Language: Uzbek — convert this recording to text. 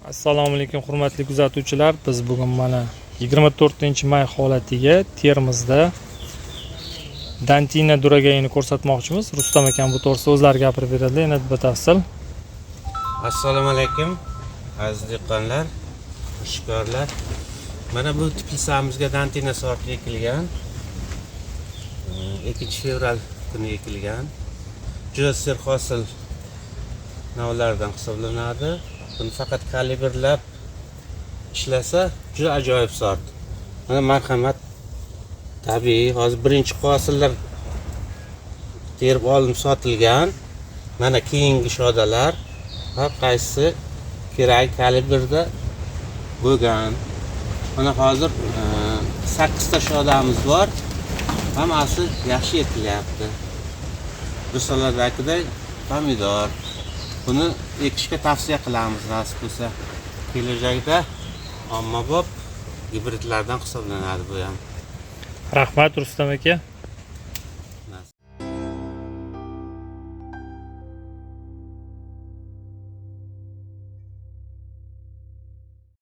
Assalomu alaykum, hurmatli kuzatuvchilar. Biz bugun mana 24-may holatiga Termizda Dantina duragayini ko'rsatmoqchimiz. Rustam akam bu to'g'risida o'zlari gapirib beradilar yana batafsil. Assalomu alaykum, aziz dehqonlar, ishkorlar. Mana bu teplitsamizga Dantina sorti ekilgan. 2 fevral kuni ekilgan. Juda serhosil navlardan hisoblanadi. Buni faqat kalibrlab ishlasa, juda ajoyib sort. Mana, marhamat, tabiiy hozir birinchi hosillar terib olinib sotilgan. Mana keyingi shodalar, har qaysi kerak kalibrda bo'lgan. Mana hozir sakkizta shodamiz bor, hammasi yaxshi yetilyapti. Risoladagiday pomidor. Buni ekishga tavsiya qilamiz, nasib bo'lsa. Kelajakda ommabop gibridlardan hisoblanadi bu ham. Rahmat, Rustam aka.